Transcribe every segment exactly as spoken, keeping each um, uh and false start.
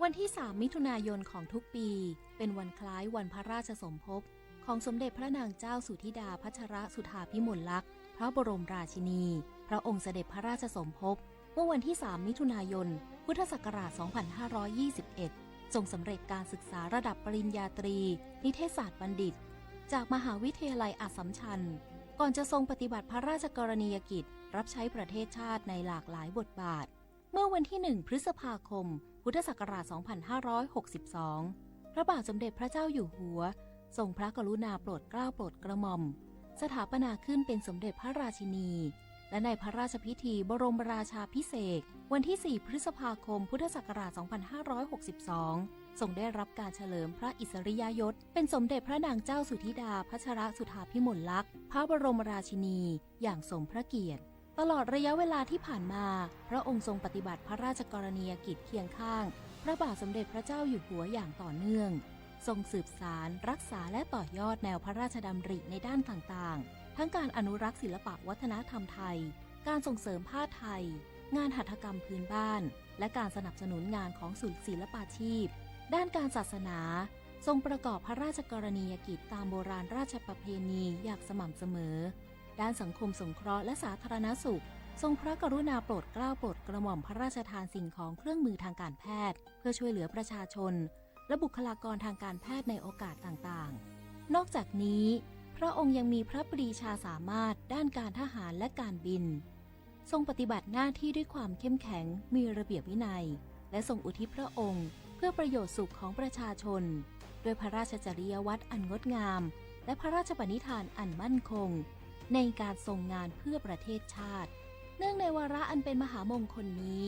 วันที่สามมิถุนายนของทุกปี เป็นวันคล้ายวันพระราชสมภพของสมเด็จพระนางเจ้าสุธิดาพัชรสุธาภิมลลักษณ์ พระบรมราชินี พระองค์เสด็จพระราชสมภพเมื่อวันที่สามมิถุนายน พุทธศักราชสองพันห้าร้อยยี่สิบเอ็ด ทรงสำเร็จการศึกษาระดับปริญญาตรี นิเทศศาสตร์บัณฑิต จากมหาวิทยาลัยอัสสัมชัญ ก่อนจะทรงปฏิบัติพระราชกรณียกิจ รับใช้ประเทศชาติในหลากหลายบทบาท เมื่อวันที่หนึ่งพฤษภาคม พุทธศักราชสองพันห้าร้อยหกสิบสอง พระบาทสมเด็จพระเจ้าอยู่หัว ทรงพระกรุณาโปรดเกล้าโปรดกระหม่อม สถาปนาขึ้นเป็นสมเด็จพระราชินี และในพระราชพิธีบรมราชาภิเษก วันที่สี่พฤษภาคม พุทธศักราชสองพันห้าร้อยหกสิบสอง ทรงได้รับการเฉลิมพระอิสริยยศ เป็นสมเด็จพระนางเจ้าสุธิดาพัชรสุธาภิมลลักษณ์ พระบรมราชินี อย่างสมพระเกียรติ ตลอดระยะเวลาที่ผ่านมา พระองค์ทรงปฏิบัติพระราชกรณียกิจเคียงข้างพระบาทสมเด็จพระเจ้าอยู่หัวอย่างต่อเนื่อง ทรงสืบสาน รักษา และต่อยอดแนวพระราชดำริในด้านต่างๆ ทั้งการอนุรักษ์ศิลปะวัฒนธรรมไทย การส่งเสริมผ้าไทย งานหัตถกรรมพื้นบ้าน และการสนับสนุนงานของศูนย์ศิลปาชีพ ด้านการศาสนา ทรงประกอบพระราชกรณียกิจตามโบราณราชประเพณีอย่างสม่ำเสมอ ด้านสังคมสงเคราะห์และสาธารณสุข ทรงพระกรุณาโปรดเกล้าโปรดกระหม่อมพระราชทานสิ่งของเครื่องมือทางการแพทย์ เพื่อช่วยเหลือประชาชน และบุคลากรทางการแพทย์ในโอกาสต่างๆ นอกจากนี้ พระองค์ยังมีพระปรีชาสามารถด้านการทหารและการบิน ทรงปฏิบัติหน้าที่ด้วยความเข้มแข็ง มีระเบียบวินัย และทรงอุทิศพระองค์เพื่อประโยชน์สุขของประชาชน ด้วยพระราชจริยวัตรอันงดงาม และพระราชปณิธานอันมั่นคง ในการทรงงานเพื่อประเทศชาติ เนื่องในวาระอันเป็นมหามงคลนี้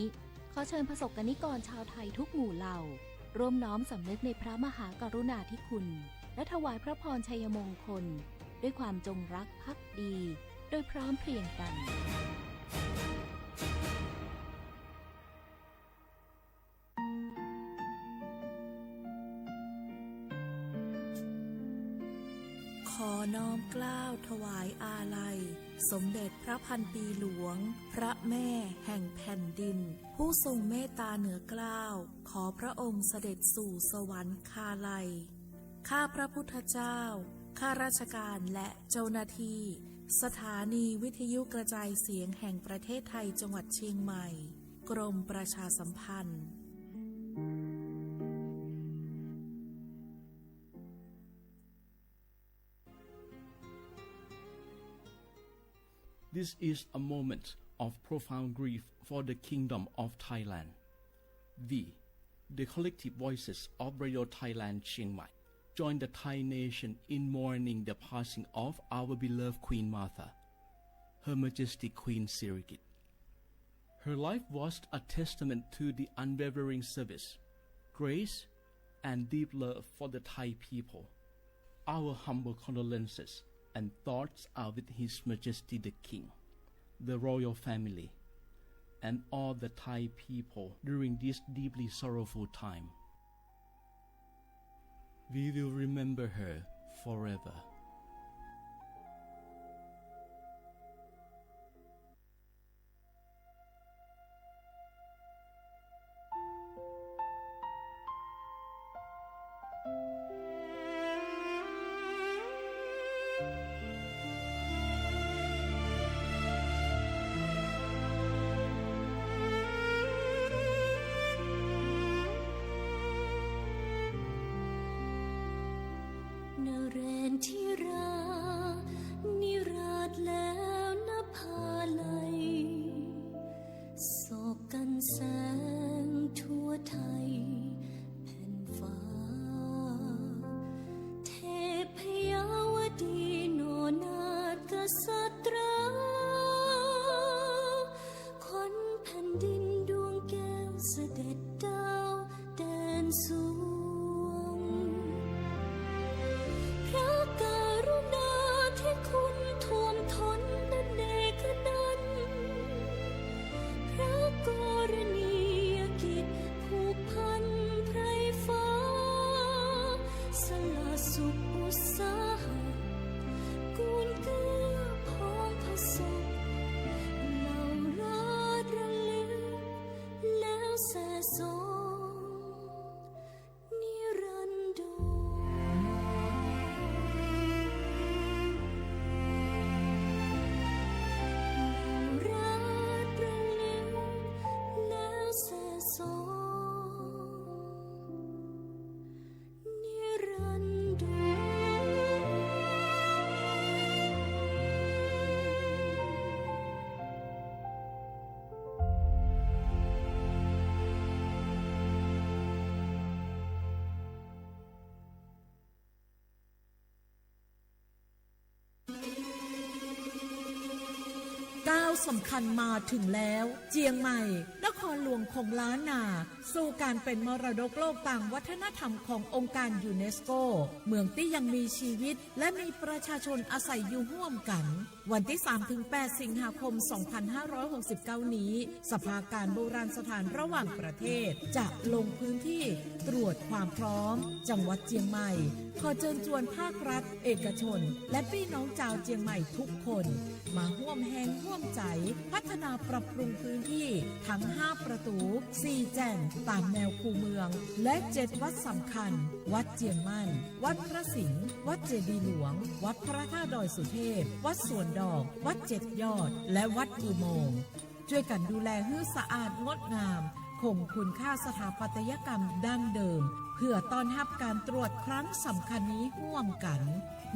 ขอเชิญประสบกนิกรชาวไทยทุกหมู่เหล่า ร่วมน้อมสำนึกในพระมหากรุณาธิคุณ และถวายพระพรชัยมงคล ด้วยความจงรักภักดี โดยพร้อมเพรียงกัน ขอน้อมเกล้าถวายอาลัย สมเด็จพระพันปีหลวง พระแม่แห่งแผ่นดิน ผู้ทรงเมตตาเหนือเกล้า ขอพระองค์เสด็จสู่สวรรคาลัย ข้าพระพุทธเจ้า ข้าราชการและเจ้าหน้าที่ สถานีวิทยุกระจายเสียงแห่งประเทศไทยจังหวัดเชียงใหม่ กรมประชาสัมพันธ์ This is a moment of profound grief for the Kingdom of Thailand. We, the collective voices of Radio Thailand Chiang Mai, join the Thai nation in mourning the passing of our beloved Queen Mother, Her Majesty Queen Sirikit. Her life was a testament to the unwavering service, grace, and deep love for the Thai people. Our humble condolences and thoughts are with His Majesty the King, the royal family, and all the Thai people during this deeply sorrowful time. We will remember her forever. สำคัญมาถึงแล้ว เจียงใหม่ นครหลวงของล้านนา สู่การเป็นมรดกโลกตางวัฒนธรรมขององค์การยูเนสโก เมืองตี้ยังมีชีวิต และมีประชาชนอาศัยอยู่ฮ่วมกั๋น วันตี้สามถึงแปดสิงหาคมสองพันห้าร้อยหกสิบเก้านี้ สภาการโบราณสถานระหว่างประเทศจะลงพื้นที่ตรวจความพร้อม จังหวัดเจียงใหม่ ขอเจิญจวนภาครัฐ เอกชน และปี้น้องจาวเจียงใหม่ทุกคน มาฮ่วมแฮงฮ่วมใจ๋ พัฒนาปรับปรุงพื้นที่ทั้งห้าประตู๋ สี่แจ่งต๋ามแนวคูเมือง และเจ็ดวัดสำคัญ วัดเจียงมั่น วัดพระสิงห์ วัดเจดีย์หลวง วัดพระธาตุดอยสุเทพ วัดสวนดอก วัดเจ็ดยอด และวัดอุโมงค์ จ้วยกั๋นดูแลหื้อสะอาดงดงาม คงคุณค่าสถาปัตยกรรมดั้งเดิม เพื่อต้อนฮับก๋านตรวจครั้งสำคัญนี้ฮ่วมกั๋น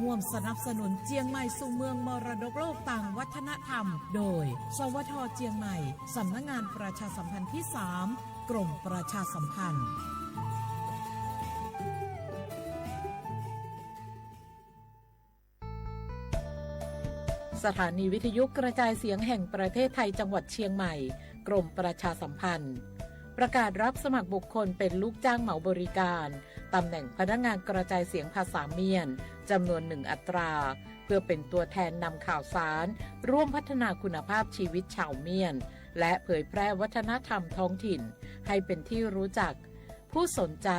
ฮ่วมสนับสนุนเจียงใหม่สู่เมืองมรดกโลกตางวัฒนธรรม โดย สวท เจียงใหม่ สำนักงานประชาสัมพันธ์ที่สาม กรมประชาสัมพันธ์ สถานีวิทยุกระจายเสียงแห่งประเทศไทยจังหวัดเชียงใหม่ กรมประชาสัมพันธ์ ประกาศรับสมัครบุคคลเป็นลูกจ้างเหมาบริการ ตำแหน่งพนักงานกระจายเสียงภาษาเมียน จำนวนหนึ่งอัตรา เพื่อเป็นตัวแทนนำข่าวสาร ร่วมพัฒนาคุณภาพชีวิตชาวเมียน และเผยแพร่วัฒนธรรมท้องถิ่น ให้เป็นที่รู้จัก ผู้สนใจ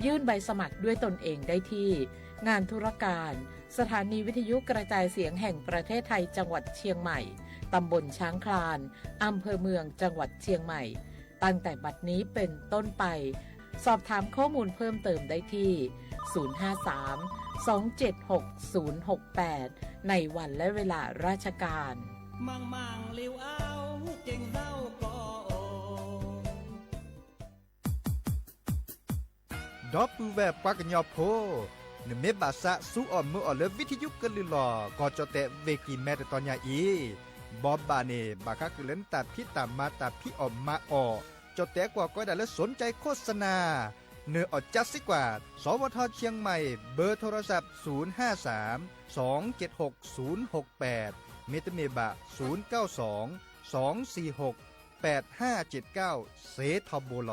ยื่นใบสมัครด้วยตนเองได้ที่ งานธุรการ สถานีวิทยุกระจายเสียงแห่งประเทศไทยจังหวัดเชียงใหม่ ตำบลช้างคลาน อำเภอเมือง จังหวัดเชียงใหม่ ตั้งแต่บัดนี้เป็นต้นไป สอบถามข้อมูลเพิ่มเติมได้ที่ ศูนย์ห้าสาม สองเจ็ดหก ศูนย์หกแปด ในวันและเวลาราชการ มังมังลิวเอา เก่งเฮาก็โอ ดอปือแว่ปากะยอโพ เนเมบาสะซูออมมือออกเลือวิทยุกะลือหลอ ก็จอแตะเวกิแมตตอนยาอี บอบบาเน บาคะคือเล่นตาพิตามมาตาพิออกมาออก จอแตะกว่าก้อยดาเลือสนใจโฆษณา เนอออกจัดซิกว่า สวท เชียงใหม่ เบอร์โทรศัพท์ ศูนย์ห้าสาม สองเจ็ดหก ศูนย์หกแปด เมตเมบะ ศูนย์เก้าสอง สองสี่หก แปดห้าเจ็ดเก้า เสทบล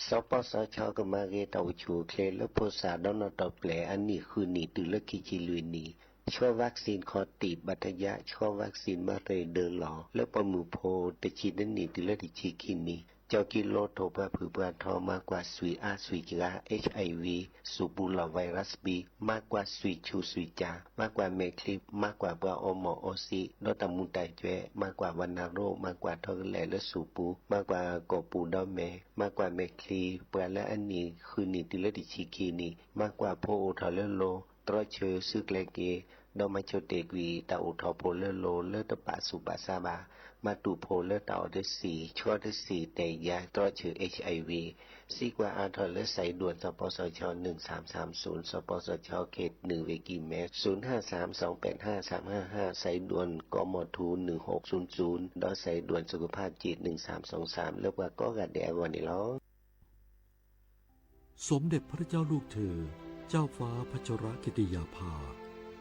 สปสช ก็มาเกตาอุชูเคล และโพสาดอนอตอแปล อันนี้คือหนีตื่นและขีจีลุยหนี ชั่ววัคซีนคอตีบบัตยะ ชั่ววัคซีนมะเร็งเดินหลอ และปะมือโพ แต่ชีดนั้นหนีตื่นและติดชีขีหนี เจ้ากิโลโทรปะผือปะทอมากกว่าสุยอาสุยจา เอชไอวี สูปูหลอไวรัสบี มากกว่าสุยชูสุยจา มากกว่าแมคลิป มากกว่าปะออหมอออซี ดอตามูตาแจ้ มากกว่าวัณโรค มากกว่าทอกแลและสูปู มากกว่าก่อปูดอแม มากกว่าแมคลี ปะและอันนี้คือหนีติเลติชีคีหนี มากกว่าโพโอทอเลโล ตรอเชอซึกแลเก ดอมาโชเตกวี ตาโอทอโพเลโล เลตะปะสุปะซาบา มาตูโพเลตาออเดอร์สี ชั่วเดอร์สี แต่ยาตรอเชอเอชไอวี ซีกว่าอาทอเลอสายด่วน สปสช หนึ่งสามสามศูนย์ สปสช เขตหนึ่ง เวกิแมส ศูนย์ห้าสาม สองแปดห้า สามห้าห้า สายด่วน กมท หนึ่งหกศูนย์ศูนย์ ดอสายด่วนสุขภาพจิต หนึ่งสามสองสาม เลือกว่าก็กะแดงวันนี้ลอ สมเด็จพระเจ้าลูกเธอ เจ้าฟ้าพัชรกิติยาภา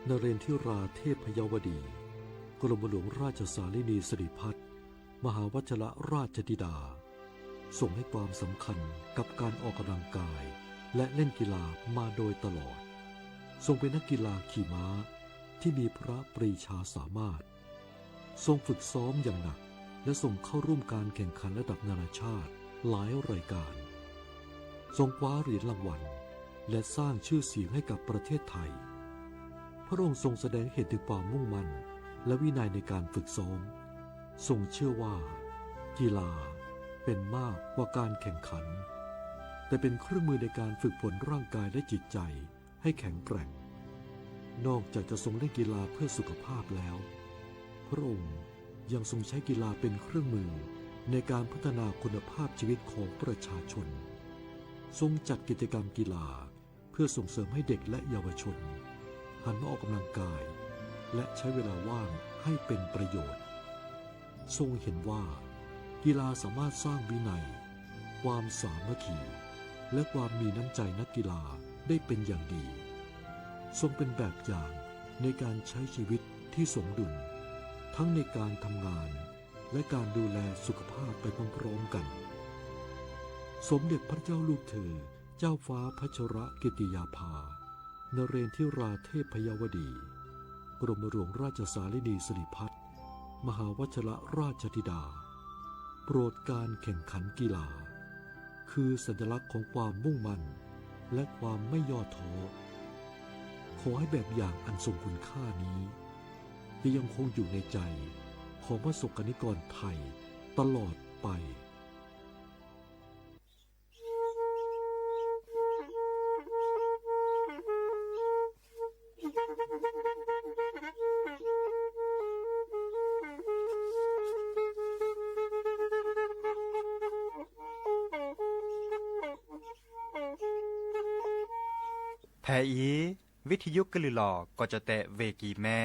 นเรนทิราเทพยวดี กรมหลวงราชสารินีสิริพัฒน์ มหาวัชรราชธิดา ทรงให้ความสำคัญกับการออกกำลังกาย และเล่นกีฬามาโดยตลอด ทรงเป็นนักกีฬาขี่ม้าที่มีพระปรีชาสามารถ ทรงฝึกซ้อมอย่างหนัก และทรงเข้าร่วมการแข่งขันระดับนานาชาติหลายรายการ ทรงคว้าเหรียญรางวัล และสร้างชื่อเสียงให้กับประเทศไทย พระองค์ทรงแสดงเห็นถึงความมุ่งมั่น และวินัยในการฝึกซ้อม ทรงเชื่อว่า กีฬาเป็นมากกว่าการแข่งขัน แต่เป็นเครื่องมือในการฝึกฝนร่างกายและจิตใจให้แข็งแกร่ง นอกจากจะทรงเล่นกีฬาเพื่อสุขภาพแล้ว พระองค์ยังทรงใช้กีฬาเป็นเครื่องมือในการพัฒนาคุณภาพชีวิตของประชาชน ทรงจัดกิจกรรมกีฬา เพื่อส่งเสริมให้เด็กและเยาวชน หันมาออกกำลังกาย และใช้เวลาว่างให้เป็นประโยชน์ ทรงเห็นว่า กีฬาสามารถสร้างวินัย ความสามัคคี และความมีน้ำใจนักกีฬาได้เป็นอย่างดี ทรงเป็นแบบอย่างในการใช้ชีวิตที่สมดุล ทั้งในการทำงานและการดูแลสุขภาพไปพร้อมๆ กัน สมเด็จพระเจ้าลูกเธอ เจ้าฟ้าพัชรกิติยาภา นเรนทิราเทพยวดี กรมหลวงราชสารินีสิริพัฒน์ มหาวชรราชธิดา โปรดการแข่งขันกีฬา คือสัญลักษณ์ของความมุ่งมั่นและความไม่ย่อท้อ ขอให้แบบอย่างอันทรงคุณค่านี้ จะยังคงอยู่ในใจของพระสงฆ์นิกรไทยตลอดไป แผลอี วิทยุกะลือหล่อ กจ.แต เวกีแม่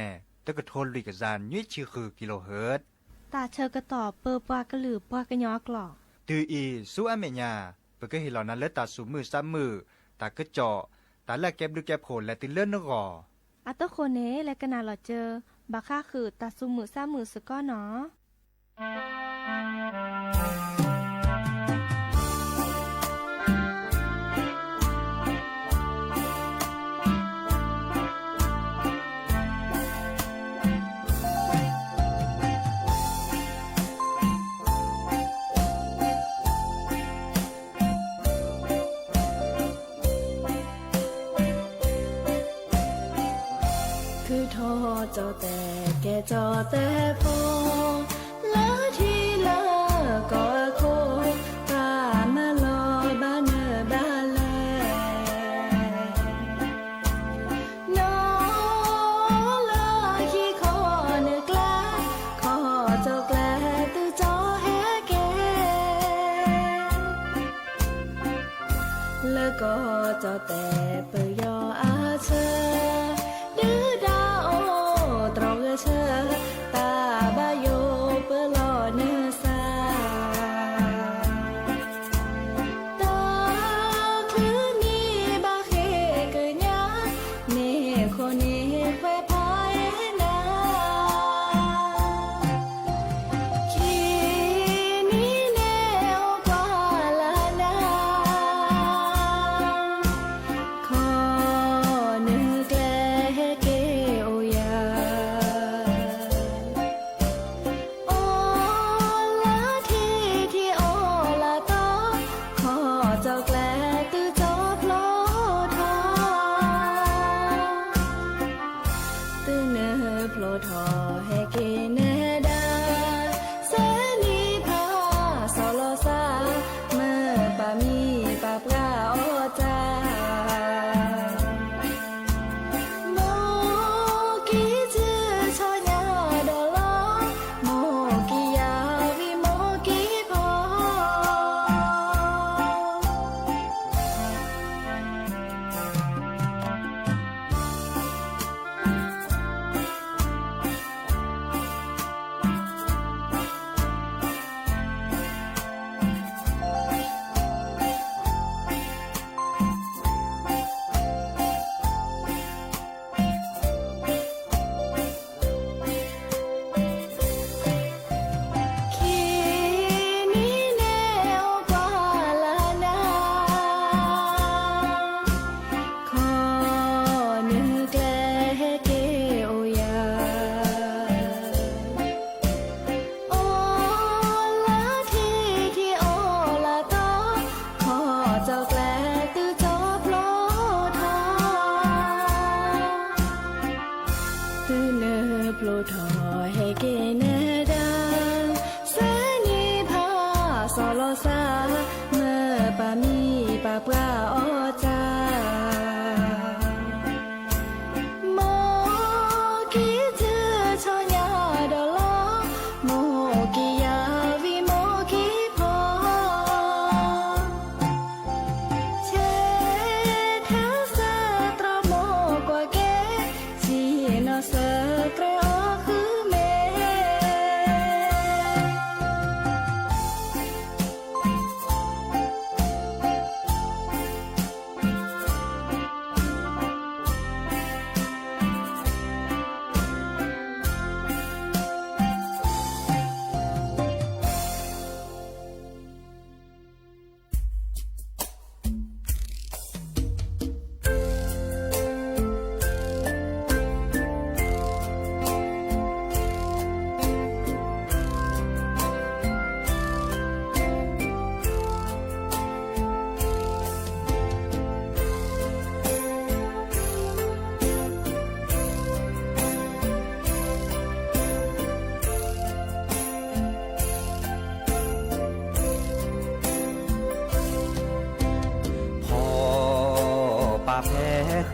ตะกะโทนลุยกะจาน ยุ้ยชีคือกิโลเฮิรตซ์ ต๋าเชิญกระต่อเปิดปากกะลือปากกะยอกล่อ ตื่ออี ซูอาเมะญา เปิ้นก็เฮหล่อนาเลิศต๋าสูงมือซ้ำมือ ต๋าเก๊อะเจาะ ต๋าเลิศแก๊บลึกแก๊บโผน และตื่นเลิศนกหรอ อะโต้โคเน และกะนาหล่อเจอ บ่าค่าคือต๋าสูงมือซ้ำมือสะก้อหนอ คือโทษเจ้าแต่แก่เจ้าแต่พอ เลิกที่เลิกก็โค ต๋ามาหล่อบ่าเนอบ่าแล นอเลิกขี้ข้อเนอกล้า ข้อเจ้ากล้าตื้อจอแฮแก แล้วก็เจ้าแต่เปิ้นยออาเชอ ดื้อด้าโอตรอกเชอ ต๋าบ่าย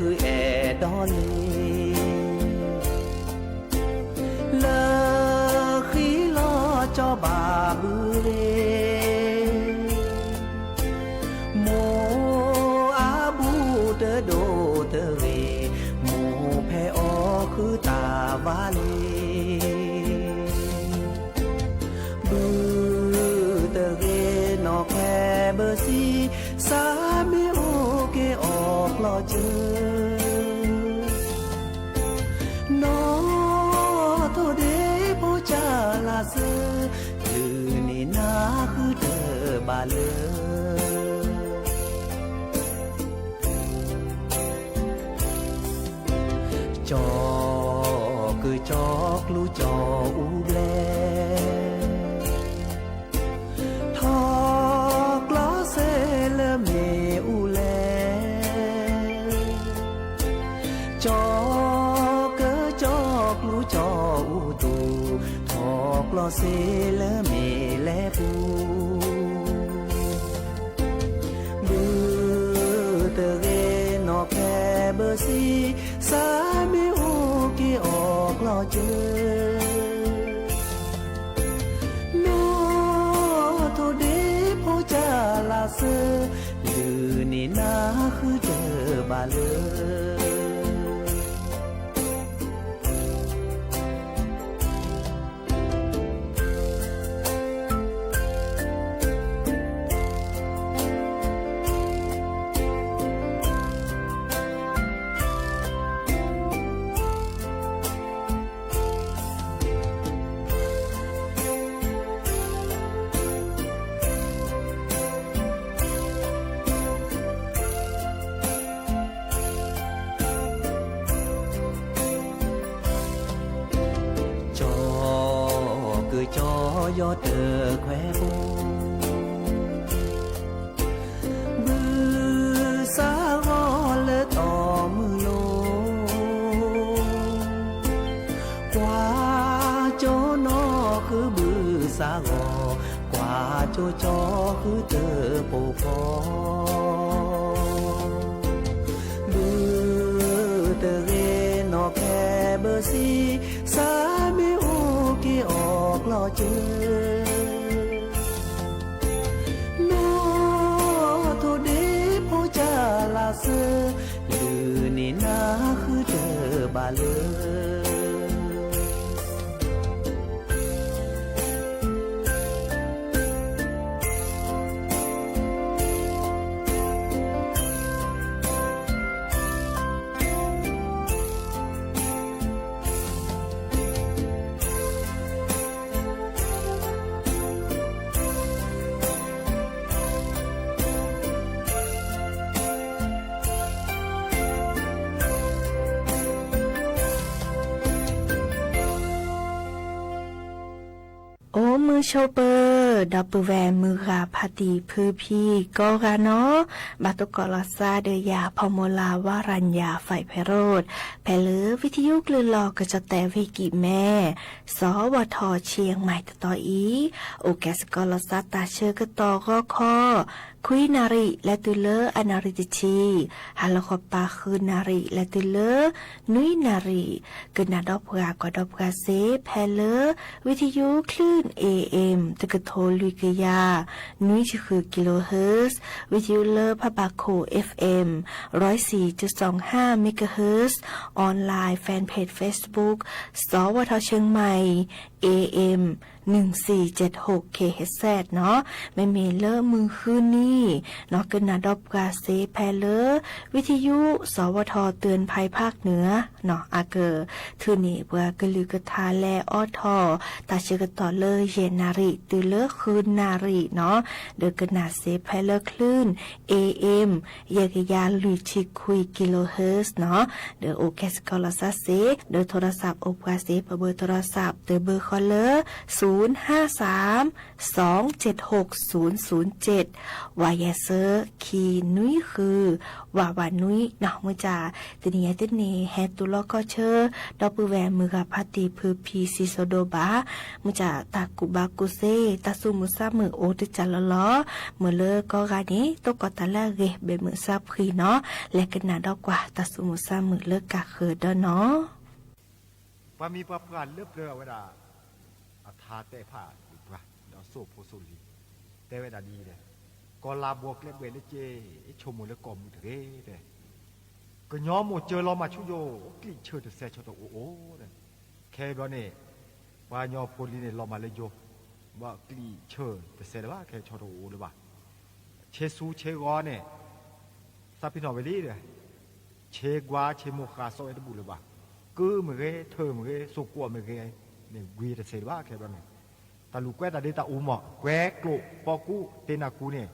အဲၣ်ဒိးလႄႈ လႄႈဃီလီၤကၠီဘၣ်ဘုလႄႈ မိၢ်အဘူးတဒိၣ်တဂ့ၤ မိၢ်ဖဲအီၣ်ဃုတၢ်ဝါလႄႈ ဘုတဂ့ၤနီၢ်ခဲဘၢၣ်စံ စၢ်မ့ၢ်အိၣ်က့ၤအီၣ်ကျီၢ်စၢ နီၢ်ထိၣ်ဒ့ဖိစၢ်လၢ်စၢ လုၢ်န့ၢ်နၢ်ဃုတၢ်ဘၣ်လၢ ကၠီၤကုၢ်ကၠီၤကျူကၠီၤအူဘျဲၣ် ထီၣ်ကျီၢ်စ့လၢမ့ၢ်အူလဲၣ် ကၠီၤကုၢ်ကၠီၤကျူကၠီၤအူတူၢ် ထီၣ်ကျီၢ်စ့လၢမ့ၢ်လဲၣ်ပူ ဘုတဂ့ၤနီၢ်ခဲဘၢၣ်စံ စၢ်မ့ၢ်အိၣ်က့ၤအီၣ်ကျီၢ်စၢ နီၢ်ထိၣ်ဒ့ဖိစၢ်လၢ်စၢ လုၢ်န့ၢ်နၢ်ဃုတၢ်ဘၣ်လၢ ကၠီၤကုၢ်ကၠီၤယီၤတခွဲးပူၤ ဘုစၢ်ဂီၤလၢတီၢ်မုၢ်လိၤ ကွၢ်ကၠီၤနီၢ်ဃုဘုစၢ်ဂီၤ ကွၢ်ကၠီၤကၠီၤဃုတၢ်ပိာ်ဖီ ဘုတဂ့ၤနီၢ်ခဲဘၢၣ်စံ စၢ်မ့ၢ်အိၣ်က့ၤအီၣ်ကျီၢ်စၢ နီၢ်ထိၣ်ဒ့ဖိစၢ်လၢ်စၢ လုၢ်န့ၢ်နၢ်ဃုတၢ်ဘၣ်လၢ အိၣ်မုာ်ဆိးပၢၤ ဒီပုၢ်ဝဲၢ်မုၢ်ဂၤဖါတံၢ်ဖုဖံကီၢ်ဂၤနီၤ ဘၣ်သကိးလီၤသးဒီးယၤ ဖီမူလၢ ဝရၢၣ်ယၢၣ် ဖဲဖဲရိုတ်ႉ ဖဲလၢဝံထယုကလုၢ်လီၢ်ကစီၣ်တဲာ်ဝ့ၢ်ကံၢ်မဲ စဝထ เชียงใหม่ တတီၤအံၤ အိၣ်ကဲစ့ၢ်ကီးလီၤသးတၢ်ဆၢကတီၢ်ဂီၢ်ခီ ခွံနၣ်ရံၣ် လၢတုၤလၢအနၣ်ရံၣ်တဆံ ဟါလီၤဃီၤပၤဃုနၣ်ရံၣ် လၢတုၤလၢ နွံနၣ်ရံၣ် ကနၣ်ဒီးပှၤ ကွၢ်ဒီးပှၤစ့ ဖဲလၢ ဝံထယုကလုၢ် เอเอ็ม တကထိလွံၢ်ကယၤ နွံဆံဃု กิโลเฮิรตซ์ ဝံထယုလၢဖးဘၣ်ခိၣ် เอฟเอ็ม ร้อยสี่จุดสองห้า เมกะเฮิรตซ์ ออนไลน์ แฟนเพจเฟซบุ๊ก สวท เชียงใหม่ เอเอ็ม หนึ่งสี่เจ็ดหก เคเอชเซด နီၤ မ့မ့ၢ်လၢမုၢ်ဃုနံၤ နီၤ ကနၣ်ဒီးပှၤစ့ဖဲလၢ ဝံထယု สวท เตือนภัยภาคเหนือ နီၤ အက ထုးန့ၢ်ပှၤကလုၢ်ကထါလၢ အိးထီၣ် တၢ်ဆၢကတီၢ်လၢယဲၢ်နၣ်ရံၣ် တုၤလၢဃုနၣ်ရံၣ် နီၤ ဒီးကနၣ်စ့ဖဲလၢကလုၢ် เอเอ็ม ယဲၢ်ကယၤလွံၢ်ဆံခွံ กิโลเฮิรตซ์ နီၤ ဒီးအိၣ်ကဲစ့ၢ်ကီးလီၤသးစ့ ဒီးโทรศัพท์ အိၣ်ပှၤစ့ ပဘၢၣ်โทรศัพท์ တဘၢၣ်ဃီလၢ ศูนย์ ห้า สาม สอง เจ็ด หก ศูนย์ ศูนย์ เจ็ด ว่าแยเซอ ขีนุ้ยคือ ว่าว่านุ้ยเนาะ เมื่อจ๋า ตี้นี่ยายเต้นเนแฮงตูลอก็เชอ ดอกปือแหวนมือกับพาตีพื้นพีซีโซโดบา เมื่อจ๋า ตากุบากุเซ ตาสูหมู่ซาหมู่โอตึกจ๋าลอลอ เมื่อเลิกก็กานี้ โต้ก่อตาแลกเกเบมือซาพรีเนาะ และก็นาดอกกว่า ตาสูหมู่ซาหมู่เลิกกาเคือเด้อเนาะ ปามีปาปราณเลิฟเปลือเวดา อาทาแตะผ้าหรือปราณ ดาวโสโพโสลี แต่เวดาดีเลย กอลาบัวแกลบเวลเจ เอโชโมเลกอมือเถเรแต่ กะยอมหมดเจอลอมาชุโย กลีเชิดแต่แซชอตโอโอเนี่ย แค่บลอเนี่ย ปายอโพลีเนี่ยลอมาเลยโย ว่ากลีเชิดแต่แซเลยว่า แค่ชอตโอโอเลยว่า เชซูเชกอเนี่ย ซาพี่น้องเวลีเนี่ย เชกวาเชโมคาโซเอตบุเลยว่า กือเมเก เธอเมเก สุกัวเมเก เนี่ย กวีแต่เสว่าแค่บลอเนี่ย ตาลูกแก้วตาเดตาอูหมอ แก้วโกรปอกู้ เตนากูเนี่ย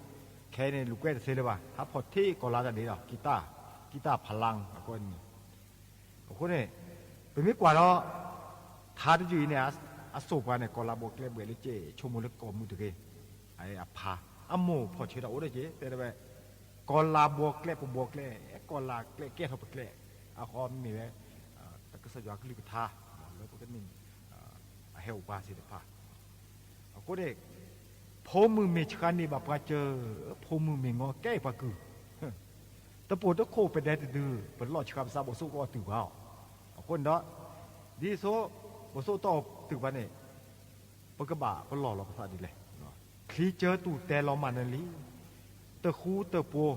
แค่เนี่ยลูกแก้วตาเสเลยว่า ถ้าพอเทกอลาตาเดเนาะ กีตาร์ กีตาร์พลัง แล้วก็นี่ โอ้โหเนี่ย เป๋นมิกว่าเนาะ ถ้าจะอยู่เนี่ย อโศกว่าเนี่ย กอลาบัวแกลบเวลเจ โชโมเลกอมือถือเก ไอ้อภา อโม พอเชดาโอได้เจ แต่ละแบบ กอลาบัวแกลบ บัวแกลบ กอลาแกลบ แก้วเท่าปะแกลบ อะ ขอมีไว้ เอ่อ ตะกะสะยาคลือกะทา แล้วก็มี เอ่อ อะ แหวปาสิทธิภา อะ ก็ได้ โพมือเมชะกาเนบาปาเจอ โพมือเมงอแก้ปากือ ตะโปตะโคไปแดดดื้อ เปิ้นลอดชามซาบ่สู้ก็ตื่นว่า อะ คนเนาะ ดีโซ บ่สู้ต่อตื่นว่าเนี่ย เปิ้นกะบ่า เปิ้นลอดลอภาษาดีเลยเนาะ คลีเจอตู่แต่ลอมานันลี เตอคูเตอปัว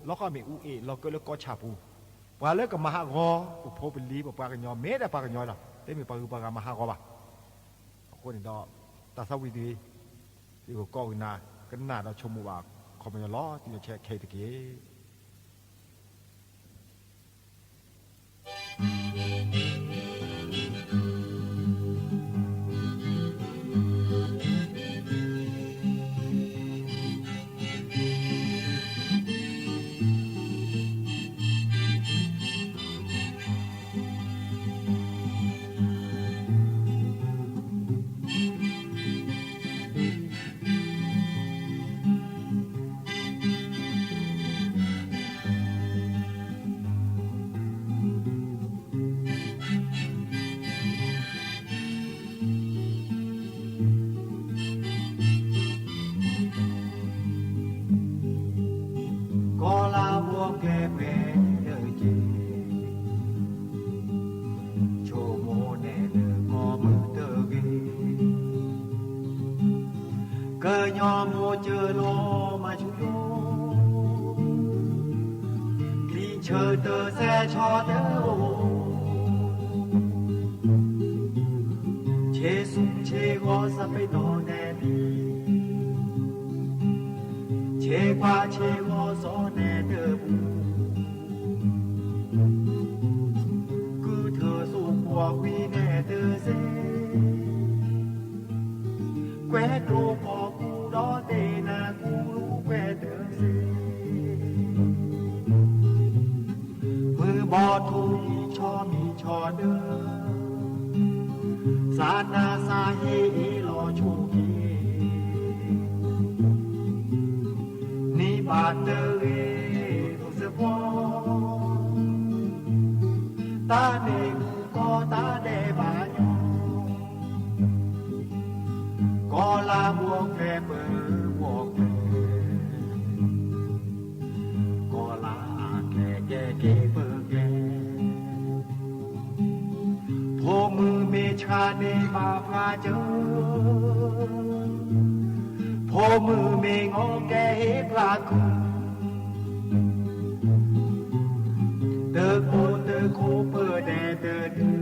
ลอก็มีอูเอ ลอเกิดแล้วก็ชาปู ปาเลิกกะมาหากอ อุโพเป็นลี ปาปากะยอ เมแต่ปากะยอล่ะ แต่มีปาอือปากะมาหากอบ่า คนนี่ดอก ตาสาวีดี ดีกว่าก็วินา กันหนาดอกชมว่า คอมเมนต์ล้อ ที่จะแชร์เคตะกี้กอลาบัวแกลบเวลเจ โชโมแน่เดอก็มือเตอเก เกยอมโมเจอลอมาชุโย กลีเชอเตอแซชอเตอโอ เชสุงเชกอสะไปนอแน่ดี เชกวาเชกอสอแน่เตอบู กือเธอสุงกัววีแน่เตอเซ แกวะโตปอกูดอเตนากูรู้แกวะเตอเซ มือบอทูอีชอมีชอเดอ สานาสาเฮอีลอชูกี นิบาเตอเอ เสพอ ตาเนกูก็ตาแดบายอ กอลาบัวแกลบเปิดบัวแกลบ กอลาแกลบแกลบเกเปิดแกลบ โพมือเมชาเนบาปาเจอ โพมือเมงอแกเฮปลาคือ เตอโคเตอโคเปิดแดดเตอดื้อ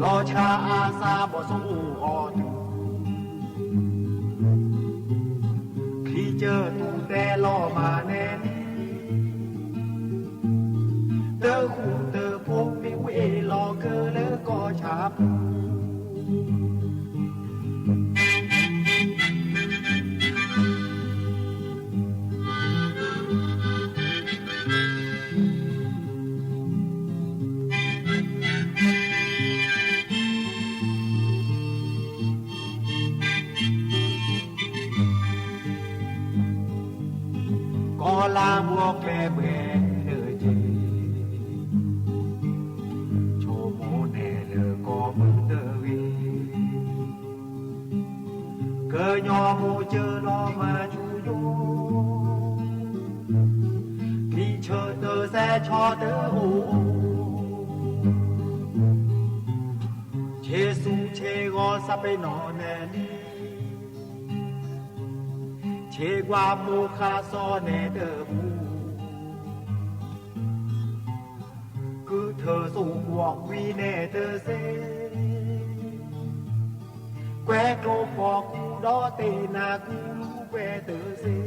ลอชาอาซาบ่สู้ออดื้อ คลีเจอตู่แต่ลอมาแน่นี้ เตอคูเตอพงปิวเอลอเกอเลอก็ชาปู လၢ်ဘွဲၣ်ကျဲဘွဲၣ်လၢၢ်က့ၤ ဆိမိၣ်နဲၣ်လၢကီၢ်မုၢ်တဂ့ၤ ကညီမိၢ်စၢၤလီၤမၤစူၤယိၤ ထံဆၢတစဲးဆီတအိၣ် ဆ့ဆူဆ့ဂီၤစးပ့ၤနီၣ်နဲၣ်လံ ဆ့ကွၢ်မိၢ်ဃါစီၤနဲၣ်တပူၤ ကုထၢစိကွီၢ်ကွံာ်နဲၣ်တစ့ ကွဲးကျိၤပီၢ်ကူဒီးတ့ၢ်နၢ်ကူလူၤကွဲးတစ့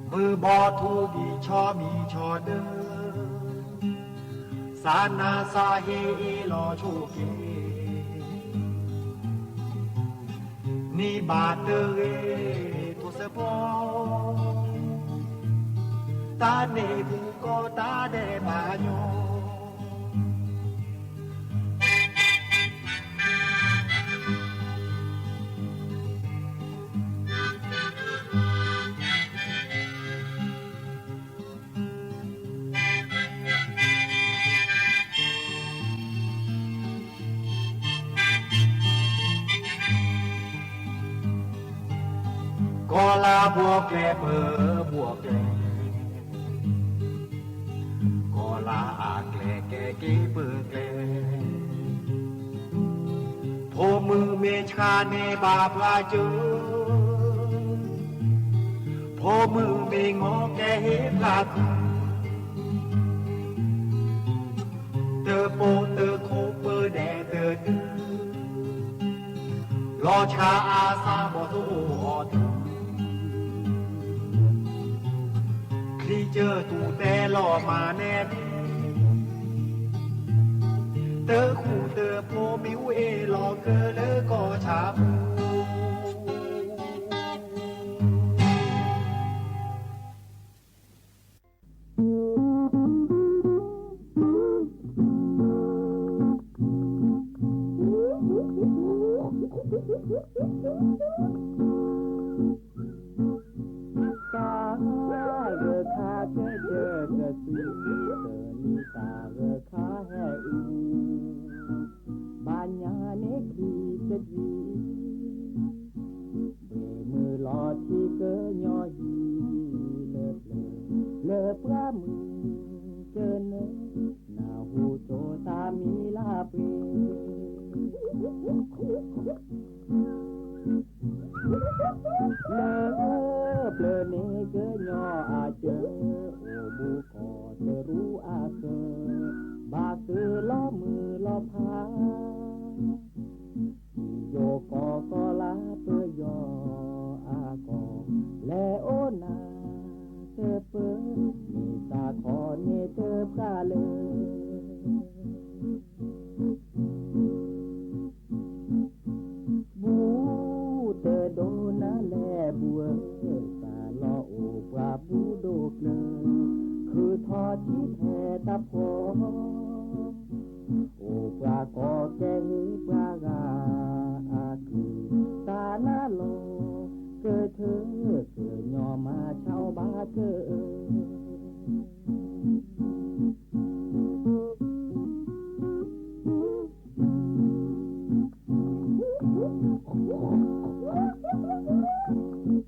မုၢ်ဘီထူဘီဆီမံဆီဒၢ စၢ်နၢ်စၢ်ဟ့အ့ၣ်လီၤဆိးက့ နံၣ်ဘၣ်တဂ့ၤ ထိၣ်စၢဖီ တၢ်န့ၣ်ပူၤကီၢ်တၢ်ဒဲးဘးညီ ကီၢ်လၢ်ဘွဲၣ်ကျဲပၢဘွဲၣ်ကျဲ ကီၢ်လၢ်အကျဲကဲက့ၤပၢကျဲ ဖိမုၣ်မ့ၢ်ဆှါန့ၢ်ဘၣ်ပှၤစၢၤ ဖိမုၣ်မ့ၢ်ငီကဲဟ့ၣ်ပှၤခု တပိာ်တခိၣ်ပၢဒဲးတတုၤ လီၤဆှါအသးဘီၣ်သိၣ်အီၣ်တုၤ ချံစၢၤတူၢ်တဲလီၤမၤနဲၣ် တဃူတဖိးမံၤဝဲလီၤကၢလၢကီၢ်ဆၣ်ပူၤ တၢ်ဂၢၢ်ခါကဲကဲကစူၤ တလံတၢ်ဂၢၢ်ခါဟဲအူ ဘၣ်ညါန့ၣ်ချံတကံ ဘှ့ၣ်မုၢ်လီၤထံကညီဟံၣ်လၢပျၢၤ လၢပှၢ်မုၢ်ကနၢ နၢ်ဟူကၠိတၢ်မံလၢပှ့ၤ လၢပျၢၤန့ၣ်ကညီအစၢၤ အိၣ်ဘူးကီၢ်တရူးအကၢၤ ဘၣ်သုးလီၤမုၢ်လီၤဖး ယိၤကီၢ်ကီၢ်လၢပယီၤအကီၢ် လဲၤအိၣ်နၤတပၢၢ် မ့ၢ်သးခီန့ၢ်တပှၢ်လၢ ဘူးတဒိနၤလဲၣ်ဘူးဧၢ သးလီၤအိၣ်ပှၤဘူးဒိၣ်ကျၢၤ ခုးထီၣ်ထံထဲတၢ်ဖှီၣ် အိၣ်ပှၤကီၢ်ကဲဟ့ၣ်ပှၤဂၤအကုၢ် တၢ်နၢ်လီၤကထၢ ကညီမၤဆါဘၣ်ကၢၢ်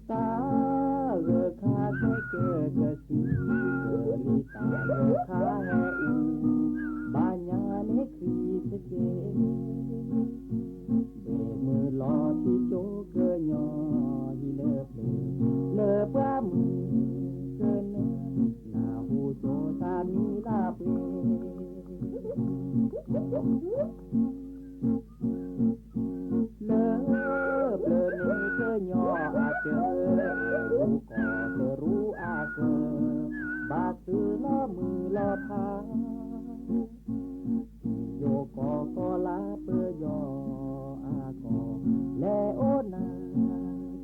တၢ်ဂၢၢ်ခါကဲကဲကစူၤ တလံတၢ်ဂၢၢ်ခါဟဲအူ ဘၣ်ညါန့ၣ်ချံတကံ ဘှ့ၣ်မုၢ်လီၤထံကၠိကညီဟံၣ်လၢပျၢၤ လၢပှၢ်မုၢ်ကနၢ နၢ်ဟူကၠိတၢ်မံလၢပှ့ၤ လၢပျၢၤန့ၣ်ကညီအစၢၤ အိၣ်ဘူးကီၢ်တရူးအကၢၤ ဘၣ်သုးလီၤမုၢ်လီၤဖး ယိၤကီၢ်ကီၢ်လၢပယီၤအကီၢ် လဲၤအိၣ်နၤ